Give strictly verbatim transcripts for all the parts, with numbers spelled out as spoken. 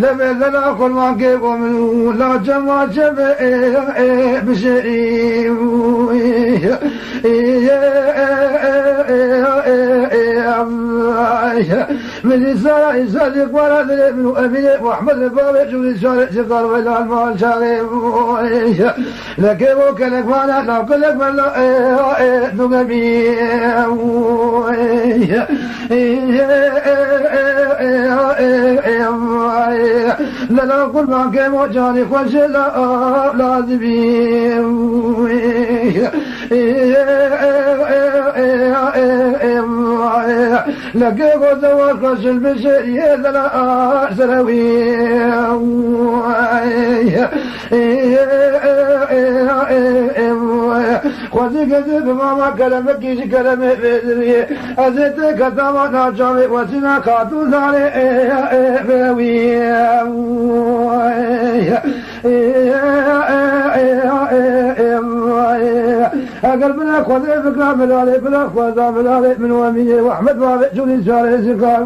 Demê dela kurbankê bo min û la çema çeme bişerî. Min îsa îsa lê kwara dilê min û Emînê Muhammed li bavê cûrî çarê çi karvela mal çaxê. Leke bo kelek vana, nav kelek vana, e, e, e, dugemi. Lala kurban ke bo canî xweş la, lazimî. Leke bo zewa xweş bişe, ye lala serewî. Xwezî geze bi mama kelemekî ji kelemê vê diriyê. Ez ê te ketama navçavê wesîna xatûn zarê vê wî. Eger bila Xwedê bikra milalê, bila Xweda milalê min wemînê Wehmed bavê çûnî çarê zikar.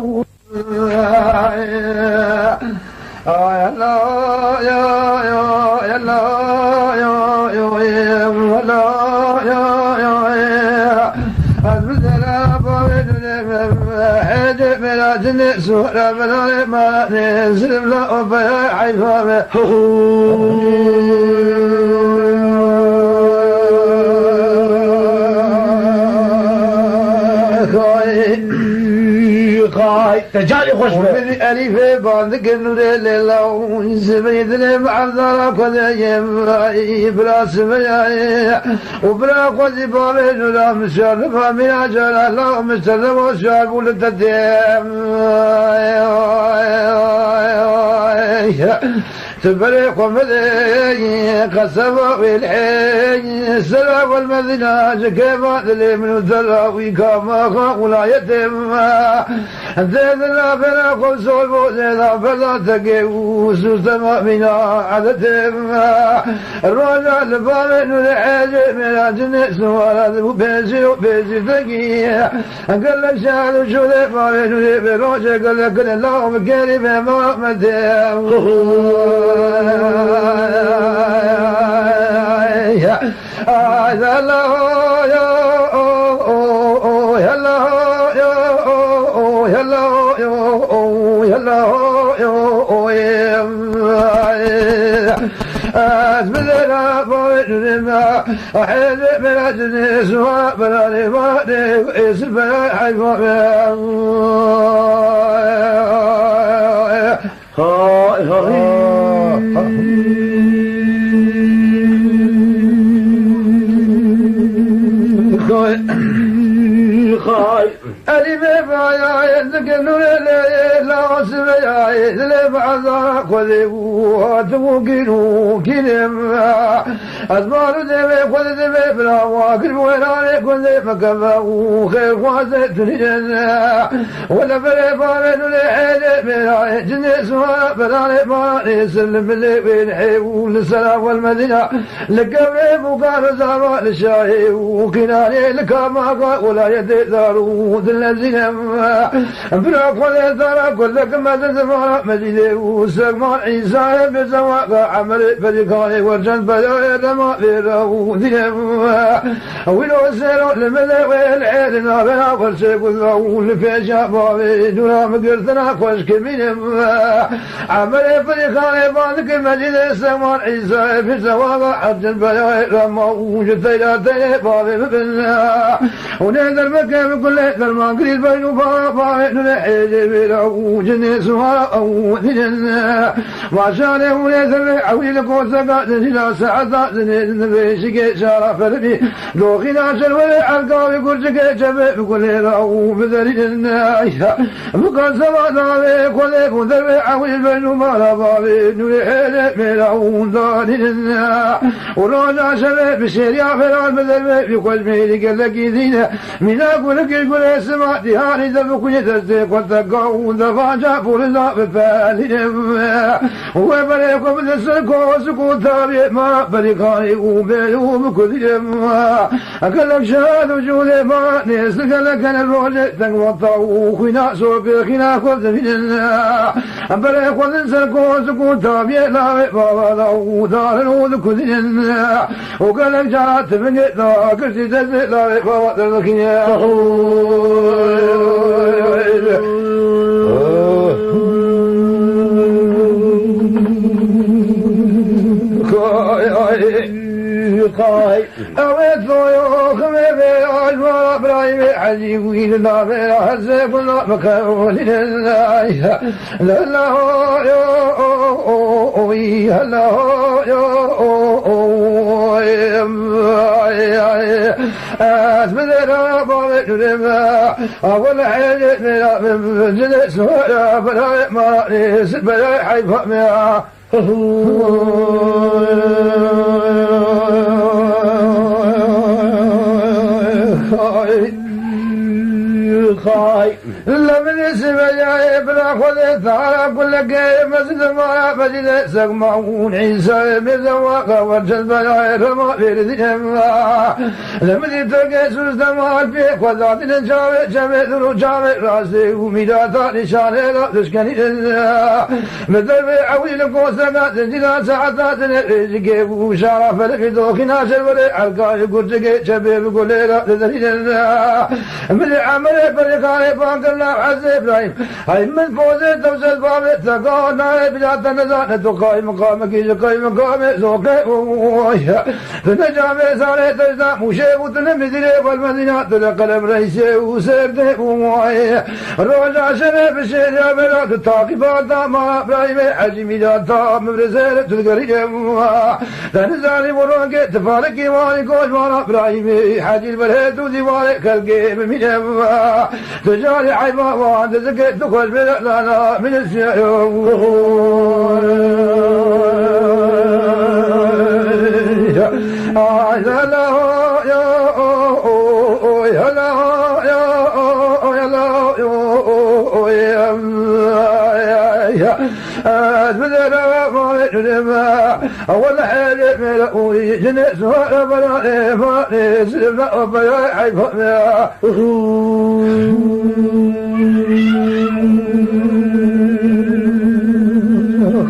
Te carê xweş be. Min elîfê bandikin nûrê lêla û zimrî dilê min evdara xwedê yê min. Bila simeyayê û bila xwezî bavê nûra min şer niba mîna cara la min şer niba şer bû li te têm. Tu berê xwe bidê qeseba wê lihê sera wel Medîna ji kêfa dilê min û zerra wî kamaxa wilayetê me. Dê dila bera xwe sol bo zêda berda tekê û sûstema mîna edetê me. Roja li bavê nûrê hêzê mêra cinê siwara dibû pêzî û pêzî tekî. Gelek şer û şûrê bavê nûrê bê rojê gelek gilê law bi kêrî bê mala me tê. Ay, hello, yo, oh, oh, oh, hello, yo, oh, oh, hello, yo, oh, hello, yo, oh, yeah. Ez bi zêra bavê nûrê me. Elî bê bayayê, zikê nûrê lê, la sibeyayê, dilê bi ezana Xwedê bû, hatim û kîn û kînê min. Ez bar û devê xwe di divê bila wa kir bi wêranê gundê min keve û xêrxwazê tunînin. Wele berê bavê nûrê hêlê mêrayê, cinê suha beranê manê sir li milê wê nihê û li sera wel Medîna. Li kevê bûkan û zava li şahê û qînanê li kamaxa welayetê dar û dilnezîne. Bira Xwedê zara ku lekim ez zivana Mecîdê û Sekman Îsayê bi zewaqa Emerê Perîkanê werçend peyayê dema vê re û dîne. Wîlo sero li milê wê li êrî navê na werçê gunda û li pêşa bavê dûra min girtina xweşkê bînim. Emerê Perîkanê ba dike Mecîdê Sekman Îsayê bi zewaqa Ebdil peyayê dema û ji teyra teyê bavê bibin. Hûn ê derbeke bi kulê dermangirî Beynû ba, ba, nûne êlê wêra û cinê suwara ew dînin. Maşalê hûnê zirvê ewî li koseka dinî la saeta dinê dinivê şikê şara fermî. Doxîna şerwerê ergavê gurcikê çepê bi gulê ra û bi derînin. Bi kasema navê kolê û zirvê ewî beynû mala bavê nûrê êlê mêra û danînin. Û roja şevê bi şêriya feran bi zirvê bi xweş mêrî gelekî dîne. Mîna gulikî gulê sima dîharî de bixwîne destê xwe teka û devanca pûrina bipelîne. Wê berê xwe bide ser kozik û tabiyê ma berîkanî û bêrû bikudîne. Gelek şad û cûdê ma nêz gelek gene rojê teng wata û xwîna sokê xîna xwe dimînin. Berê xwe din ser kozik û tabiyê navê bava da û darin û dikudînin. û gelek cara tivingê dagirtî destê dawê bava derdixîne. Xay, ay, xay. Ew ê toyo ximê vê ajmara birayê wî hecî wî li navê ra hezê gula bikewlîne. La la ho yo o o o la ho yo o o ay ay. Ez bi dera bavê nûrê me, awel heyê me ra me, cilê suhara berayê ma, sibere heyfa me. Xay, xay. Li min sibeyayê bila xwedê tara kulekê mezin mara mecîdê sekma û Îsayê mêze waka wer çend belayê rema vêri dîne. Li min dî Turkê sûs dema pê xwe dadine çavê çemê din û çavê rastê û mîrata nîşanê da dişkenî. Bi dervê ewî li koseka zincîra saeta dinê rêjikê bû şara felekî doxîna şerwerê erkayê gurcikê çepê bi gulê re diderînin. Min ê emirê perêkarê ban kirina Hezê Îbrahîm. Hey min pozê tewsel bavê teka nayê bila te nezane tu qaymiqamekî ji qaymiqamê zoqê bû. Tu ne camê zarê tecda mûşê bû, tu ne mizîrê welmedîna, tu ne qelem reysê û sêrdê bû. Roja şerê bi şêriya bela tu taqîba dama Îbrahîmê Hecî Mîrata mibrizêr tu digerî. Te nizanî bo rongê tifalikî warî goşmana Îbrahîmê Hecî li ber hêt û dîwarê xelkê bimîne. Tu carî eyba wan dizikê tu xweş bê lana min siyayo. Ay la la ho yo o o o ya la ho yo o o ya la ho yo o o ya. Ez bi dera mavê nûrê me, ewel hêlê me re û cinê suhara bela ê ma nê zirve o bela eyfa me.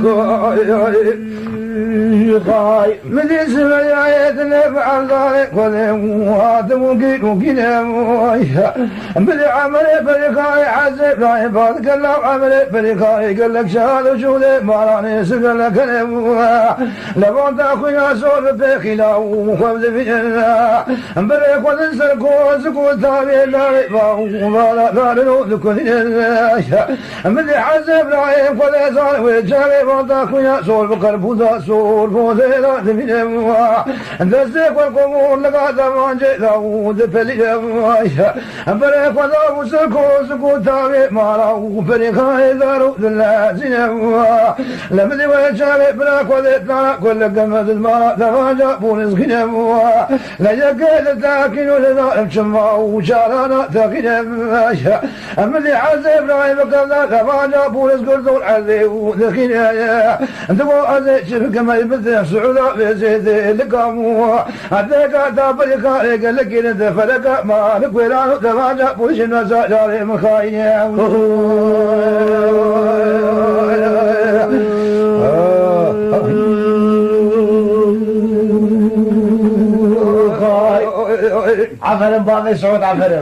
Xay, xay. Min dî sibeyayê dilê bi erdarê xwedê û hatim û gîn û gînê. Bidî emirê perîkayê hezê birayê bad gela emirê perîkayê gelek şehad û şûdê maranê sigelekene. Levanta xwîna sor bi pêxîla û xwe divînin. Birê xwe din ser kozik û tavê lavê va û vala darin û dikudînin. Min dî hezê birayê xwe de zar wê çavê vanta xwîna sor bi qerpûza sor pozê da dimîne. Destê xwe komor liga demancê da û dipelîne. Berê xwe da û sir kozik û tavê mala û perîkayê dar û dilezîne. Li min dî wê çavê bira xwe de tara xwe li geme dil mala devanca bûn izgîne. Li yekê li tekîn û li darim çima û çarana teqîne. Em li hezê birayê bi kevda revaja pûriz gird û erdê û dixîne. Digo ez ê çi bikim ey bidin siûda vê zêdê li kam û. Erdê ka da birîka ê gelekî li de fereka ma li kuêran û revaja pûriz jî neza carê min xayîne. Aferin bavê Suud, aferin.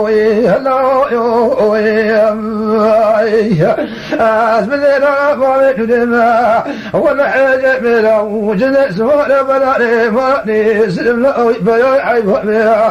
oy, hela oy, ay. Ez bi lêla bavê dûdê me, wele êdê mêra û cinê sivare belarê manê, zilim la oy, beyay eyba mêra.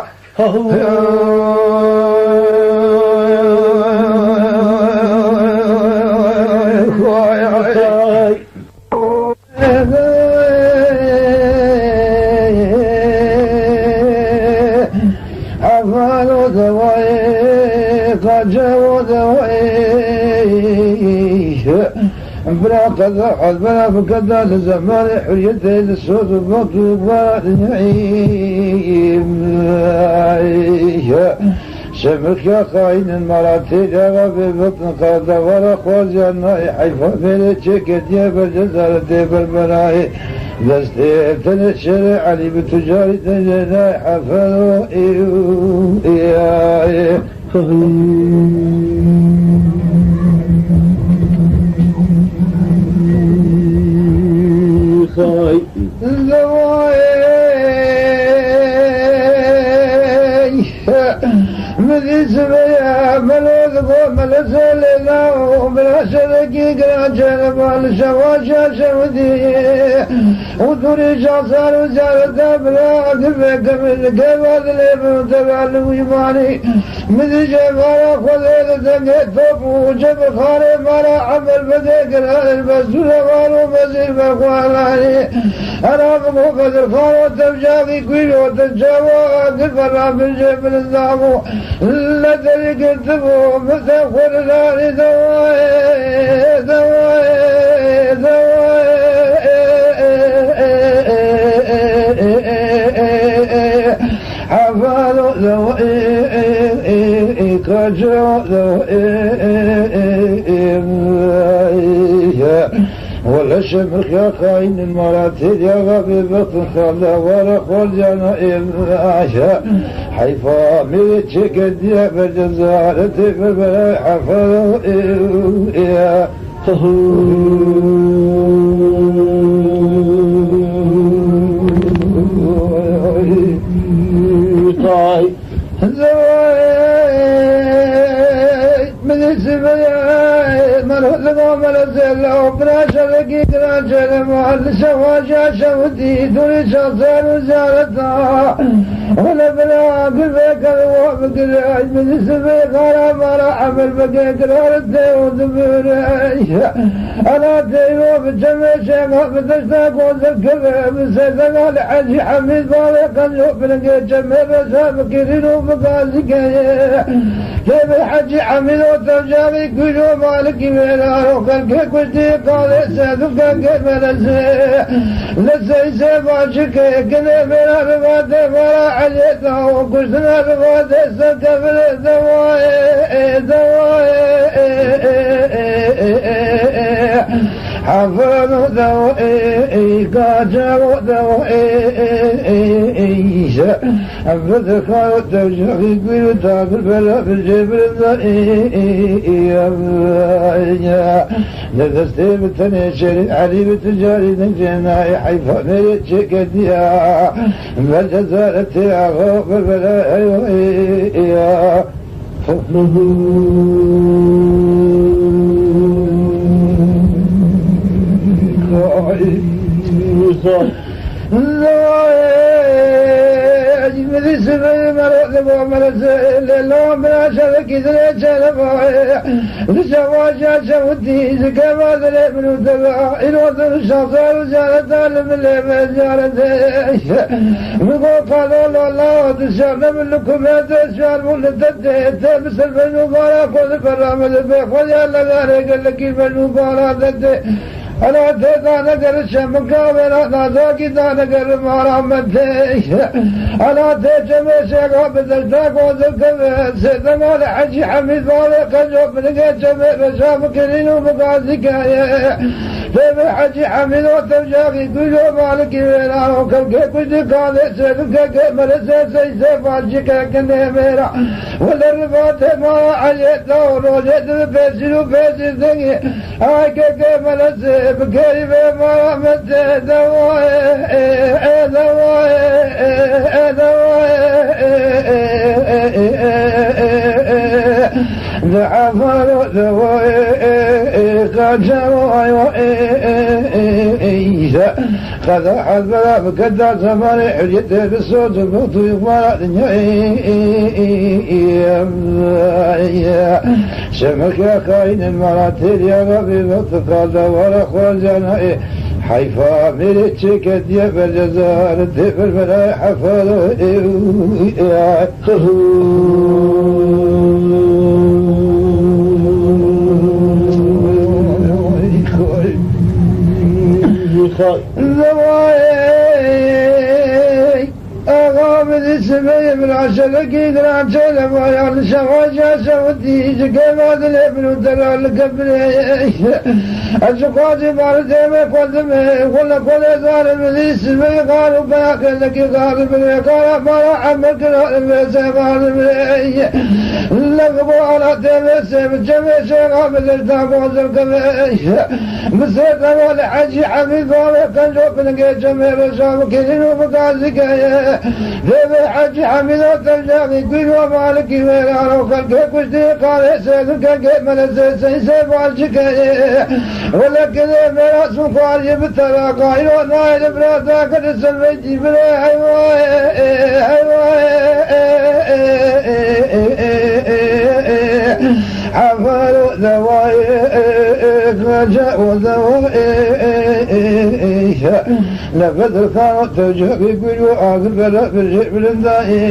Qeza hezbera biketa li zemanê huriyetê li soz û bext û ba dinyayê. Şemixya xayînin mala têlya ve bêbextin qadewara xwaziya nayê heyfa mêrê çêketiye ber cezaretê berberayê. Destê tenê şêrê Elî bi tucarî tenê nayê hefero ê û ê ayê. Zeway. Min dî sibê melo digo mele selê lawo bila şerekî giran çereba li şewa şaşewdî û dûrî şaxsar û careta bila givê kevin keva dilê min teva li wî manî. Min dî jê mara Xwedê li dengê top û cebirxanê mara Emir bidê giran li Mesûre Xan û Bezîr Berxwelanî. Hera min û Bedirxan û tevcaxî kuîr û tu çawa gir bela min jê bilind dabû. Li derî girtibû min te xwe li darî dewayê, dewayê, dewayê. Hevalo dewayê, kaço dewayê. Wele şemixya xayînin mala têlya ve bêbextin xalda wara xwarziyana êvaşa. Heyfa mêrê çêketiye ber cezaretê berberayê hefero ê. Tay. Zeway. Min sibê merhudima mele zela û bira şevekî giran çelema li şewa şaşewtî dûrî şaxsar û ziyareta. Wele bira givê kerwa bigire min sibê xara mara emir bike giran te û dimire. Ela teyro bi çemê şexa bi deşta kozir keve bi sêdega li Hecî Hemîd bavê qenco binigê çemê reşa bikirîn û bigazî keye. Tê bi Hecî Hemîd û tevcarî kuîr û malikî mêran û xelkê kuştî qalê sedû kengê melezê. Li sey sê başikê kinê mêra rivatê mara Eliyê da û kuştina rivatê serkevirê dewayê, dewayê. Hafiro dewayê, kaçero dewayê. Em bi dixan û tevjexî guîr û tabir bela bi jê birinda. Li destê bi tenê şerî Elî bi ticarî dincê nayê heyfa mêrê çêketiya. Ber cezaretê axa berbera eywa. Li şevaja şewitî, ji keva dilê min û te ve, îro tu şaxsar û careta li milê me carete. Min got, qalo lala, tu şer nebin li kumê te, şer bû li te tê, te misil mecnûbara xwe li bera min dibê, xwe ya legarê gelekî mecnûbara te tê. Ela tê danegerin şemika wêra, nazakî danegerin mara me tê. Ela tê çemê şêxa bi desta kozir keve, sêdema li Hecî Hemîd bavê qenco binigê çemê reşa bikirîn û bigazî keye. Tê bi Hecî Hemîd û tevcaxî kuîr û malikî wêra û kelkê kuştî kalê sêdû keke melesê sey sê başî keke nêmêra. Wele rivatê ma Eliyê da û rojê di bi pêsîr û pêsîr dengê. Ay keke melesê bi kerî vê mara me tê dewayê, e, e, dewayê, e, e, dewayê, e, e, e, e, e, e, e. Di efaro dewayê, e, e, kaçero aywa, e, e, e, e, e, e. Qeza hezbera biketa zemanê huriyetê bi soz û bext û îqbala dinyayê. Şemixya xayînin mala têliya ve bêbextin qada wara xwarziyana ê. Heyfa mêrê çêketiye ber cezaretê berberayê hefero ê. Zewayê, axa min dî sibê min aşelekî giran çêle bayan şevaja şewitî ji kêma dilê min û delal li kefirê. Ez ji xwazî baritê me xwezimê, xwe li xwe lê zarê min dî sibê xar û beya xêzekî xar min ê xara mara emir kiran vê sê xar min ê. Lek bo ala tê vê sê min çemê şêxa min lişta xwazir kevê. Misê dewa li Hecî Hemîd bavê qenco binigê çemê reşa bikirîn û bigazî keye. Vê vê Hecî Hemîda tencaxî kûr û malikî wêran û xelkê kuştî qarê sêdû kengê melesê sey sê balcî keye. Wele kidê mêra sûxariyê bi tera qayro nayê li birata kir li ser veytî birê heywa ê, heywa ê, heywa ê, ê, ê, ê, ê, ê, ê, ê, ê. Heval û dewayê, xece û dewayê, li Bedirxan û tevcehê gul û axir bela birjê bilindayê,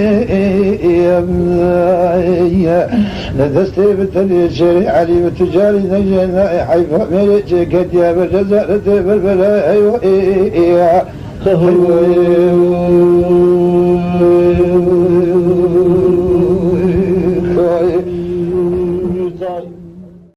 li destê bi tenê şêrê Elî bi ticarî nejênayê, heyfa mêrê çêketiya bi cezaretê berbela, eywa, ê, ê, ê, ya.